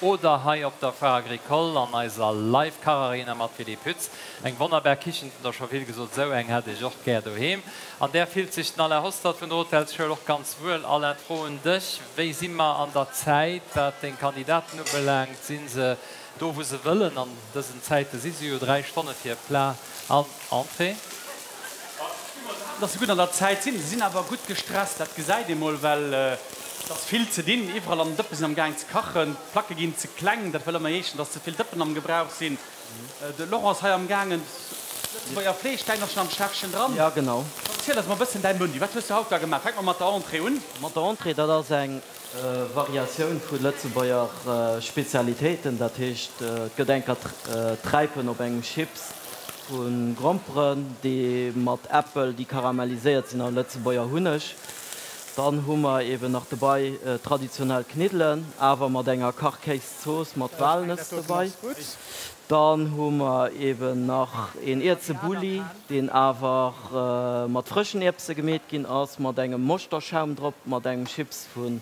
Oder hei op der Foire Agricole an eiser Live Kacharena mat Willy Pütz. Eng wonnerbar Kichen, et hunn der scho vill gesot, esou eng hätt ech och gär doheem. An där fillt sech den Alain Hostert vun der Hotelsschoul och ganz wuel. Alain, d'Fro un dech, Wéi si mer an der Zäit, wat deng Kandidaten ubelaangt? Si se do, wou se wëllen? An dësen Zäite si se jo 3 Stonne fir e Plat an Entrée. Dass se gutt an der Zäit sinn. Se sinn awer gutt gestresst, dat gesäit ee mol, well et ass vill ze dinn. Iwwerall an den Dëppe sinn am gaang ze kachen. D'Placke ginn ze kleng, dat wëll ëmmer heeschen, dass ze vill Dëppen am Gebrauch sinn. De Laurent ass hei am gaangen d'Lëtzebuerger Fleesch läit nach schonn am Schäffchen dran. Ja, genau. Erziel eis mol e bëssen däi Menu. Wat hues du haut da gemaach? Fänke mer mat der Entrée un. Mat der Entrée, dat ass eng Variatioun vu Lëtzebuerger Spezialitéiten, dat heescht et gëtt enker Träipen op engem Chips vu Gromperen, déi mat Äppel, déi karamelliséiert sinn, a Lëtzebuerger Hunneg. Dann hu mer eben nach dobei traditionell Kniddelen, awer mat enger Kachkéiszooss mat Walnëss dobei. Dann hu mer eben nach een Iertsebulli, deen awer mat frëschen Ierbse gemeet ginn ass, mat engem Moschterschaum drop, mat engem Chips vun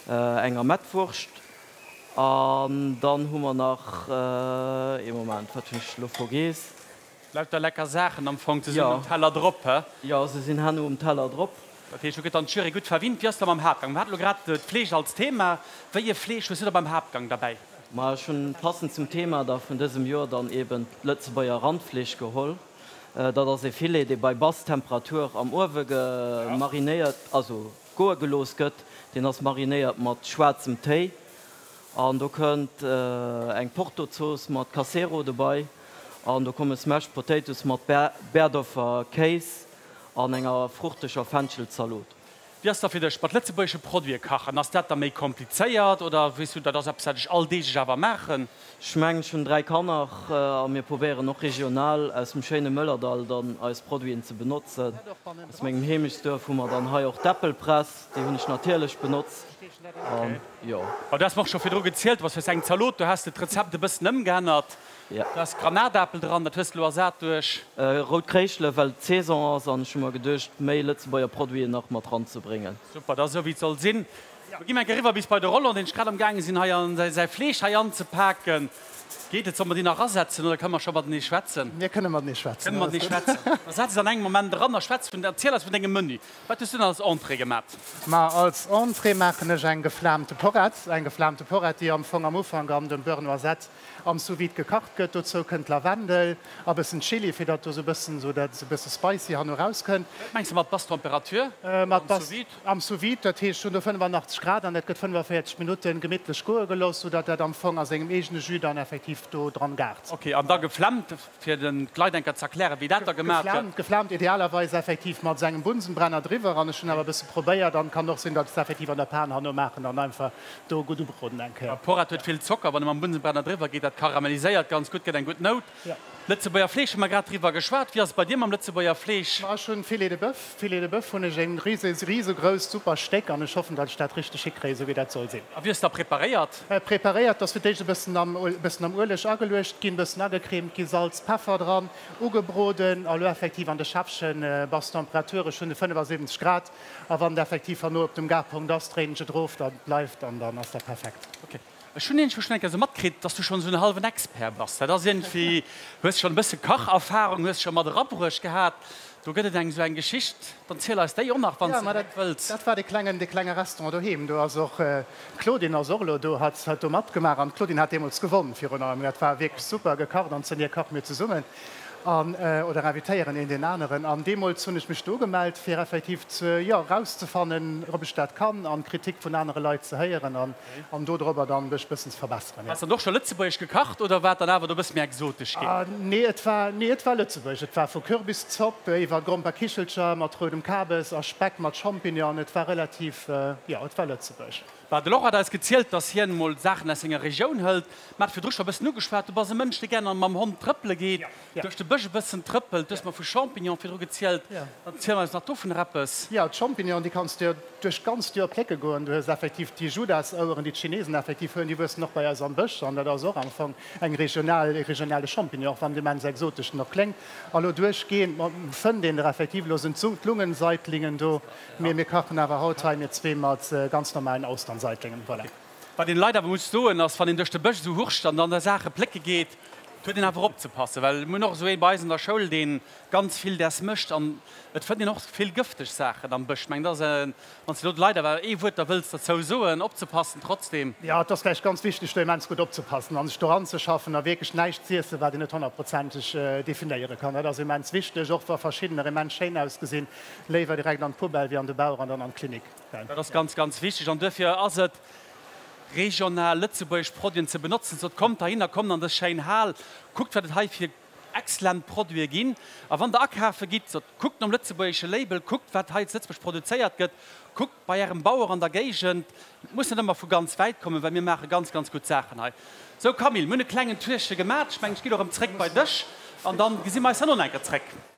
enger Mettwurscht. An dann hu mer nach, ee Moment, wat hunn ech elo vergeess? Lauter lecker Saachen am Fong, se sinn um Teller drop, he? Jo, se sinn herno um Teller drop. Dat heescht, do gëtt dann d'Jury gutt verwinnt. Wéi ass da mam Haaptgang? Mir haten elo grad d'Fleesch als Thema. Wéi e Fleesch hues du da beim Haaptgang derbäi? Ma ech hunn passend zum Thema da vun dësem Joer dann eben d'Lëtzebuerger Randfleesch geholl. Dat ass ee Filet, dee bei bass Temperatur am Uewe gemarinéiert, also goe gelooss gëtt. Deen ass marinéiert mat schwaarzem Téi an do kënnt eng Portozooss mat Cassero dobei an do komme Smashed Potatoes mat Berdorfer Kéis an enger fruchteger Fenschelzalot. Wéi ass da fir dech mat lëtzebuergesche Produite kachen? Ass dat da méi komplizéiert oder weess du, dat ass eppes wat ech alldeeglech awer maachen? Ech mengen, ech hunn 3 Kanner a mir probéieren och regional aus dem schéine Mëllerdall dann eis Produiten ze benotzen. Aus mengem Heemechtsduerf hu mer dann hei och d'Äppelpress, déi hunn ech natierlech benotzt an jo. Du has mer och scho virdru gezielt, du bass fir eng Zalot, do has de d'Rezept e bëssen ëmgeännert. Ja. Du has Granatapel dran, dat hues de elo ersat duerch. Rout Kréischele well et Saison ass an ech hu mer geduecht méi Lëtzebuerger Produiten nach mat ranzebréngen. Super, dat ass esou wéi et soll sinn. Mir gi mol eng Kéier eriwwer bis bei de Roland, deen ech grad am gaange sinn hei an säi Fleesch hei anzepaken. Geet et? Solle mer déi nach erasetzen oder kënne mer scho matenee schwätzen? Mir kënne matenee schwätzen. Kënne matenee schwätzen. Da setz et an engem Moment eran a schwätz vun, erziel eis vun dengem Menü. Wat hues du denn als Entrée gemat? Ma als Entrée maachen ech eng geflaamte Porrett. Eng geflaamte Porrett, déi am Fong am Ufank an dem Beurre noisette am Sous-vide gekacht gëtt. Dozou kënnt Lavendel a bëssen Chili, fir datt do sou bëssen, sou dat sou bësse spicy hanno rauskënnt. Wat mengs de mat basse Température am Sous-vide? Am Sous-vide, dat heescht ech hunn do 85 Grad an dat gëtt 45 Minutten gemittlech goe gelooss, sou datt dat am Fong a sengem eegene Jus dann effektiv do dran gaart. Ok, an da geflämmt, fir den d'Leit eng Kéier ze erklären, wéi dat da gemaach gëtt. Geflämmt, geflämmt idealerweis effektiv mat sou engem Bunsenbrenner driwwer an ech hunn awer e bësse probéiert an kann och sinn, datt ech se effektiv an der Pan hanno maachen an einfach do gutt ubroden eng Kéier. Porrett huet vill Zocker, wann e mam Bunsenbrenner driwwer geet, dat karameliséiert ganz gutt, gëtt eng gutt Nout. Lëtzebuerger Fleesch hu mer grad driwwer geschwat. Wéi ass et bei dir mam Lëtzebuerger Fleesch? Ma ech hunn Filet de Boeuf, Filet de Boeuf hunn ech en rise risegrousst super Stéck an ech hoffen, datt ech dat richteg hikréien, esou wéi dat soll sinn. A wéi ass da preparéiert? Preparéiert ass fir d'éischt e bëssen am e bëssen am Ueleg ageluecht ginn, bëssen agecremt ginn, Salz, Peffer dran, ugebroden a lo effektiv an de Schäffchen, basse Temperatur, ech hunn e 75 Grad, A wann et effektiv herno op dem Garpunkt ass, dréinen ech et erof, dat bleift an dann ass dat perfekt. Ok. Ech hunn iergendwou schonn eng Kéier esou matkritt, dass du schonn esou en hallwen Expert bass. Dat ass iergendwéi, hues schonn e bësse Kacherfahrung, hues scho mat erabruecht gehat. Do gëtt et eng esou eng Geschicht, dann ziel eis déi och nach, wann s de direkt wëlls. Dat war dee klengen, dee klenge Restaurant doheem. Do ass och, d'Claudine ass och elo do, hat hat do matgemaach an d'Claudine hat deemools gewonn virun allem. Dat war wierklech super gekacht an zënter kache mir zesummen. An, oder invitéieren een deen aneren. An deemools hunn ech mech do gemellt, fir effektiv ze, jo, erauszefannen, ob ech dat kann, an d'Kritik vun anere Leit ze héieren an, an dodrobber dann mech bëssen ze verbesseren, jo. Has dann och scho lëtzebuergesch gekacht oder war et dann awer do bësse méi exotesch ginn? Nee, et war, nee, et war lëtzebuergesch. Et war vu Kürbiszopp iwwer Gromperkichelcher mat roudem Kabes a Speck mat Champignon. Et war relativ, jo, et war lëtzebuergesch. Bah, de Laurent hat eis gezielt, dass hien mol Saachen aus senger Regioun hëlt. Mer hat virdru scho e bëssen ugeschwat, du bass e Mënsch, dee gär mam Hond trëppele geet, duerch de Bësch e bëssen trëppelt. Du hues mer vu Champignone virdru gezielt. Dann ziel eis nach dovunner eppes. Jo, d'Champignone, déi kanns du jo duerch d'ganzt Joer plécke goen. Du hues effektiv déi Judasoueren, déi d'Chinesen effektiv huelen, déi wuessen och bei eis am Bësch. An dat ass och am Fong eng regional, e regionale Champignon, och wann et immens exotesch nach kléngt. A lo duerchgehend fënnt een der effektiv, elo sinn d'Lungenseitlingen do, Mee mir kachen awer haut hei, mir zwee, mat ganz normalen Austernseitlingen. Voilà. Wat een leider awer muss soen ass, wann een duerch de Bësch esou hurscht an dann da Saache plécke geet, huet een awer opzepassen, well mir hunn och esou ee bei eis an der Schoul, dee ganz vill däers mécht an et fënnt een och vill gëfteg Saachen am Bësch. Ech mengen, dat ass, wann s de elo de Leit awer ee Wuert da wëlls derzou soen, opzepassen trotzdem. Jo, et ass vläicht ganz wichteg, do immens gutt opzepassen a sech doran ze schaffen a wierklech näischt z'iessen, wat een net honnertprozenteg definéiere kann. Dat ass immens wichteg, och wa verschiddener immens schéin ausgesinn, léiwer direkt an d'Poubelle wéi an de Bauch an dann an d'Klinik. Dat ass ganz, ganz wichteg an duerfir ass et regional lëtzebuergesch Produiten ze benotzen. Sot, kommt heihinner, kommt an dës schéin Hal, kuckt wat et hei fir exzellent Produite ginn. A wann Der akafe gitt, sot, kuckt nom lëtzebuergesche Label, kuckt wat hei zu Lëtzebuerg produzéiert gëtt, kuckt bei Ärem Bauer an der Géigend. Et muss net ëmmer vu ganz wäit kommen, well mir maache ganz, ganz gutt Saachen hei. Sou Camille, mir hunn e klengen Tourche gemat. Ech mengen, ech ginn och erëm zréck bei dech an dann gesi mer eis herno nach eng Kéier zréck.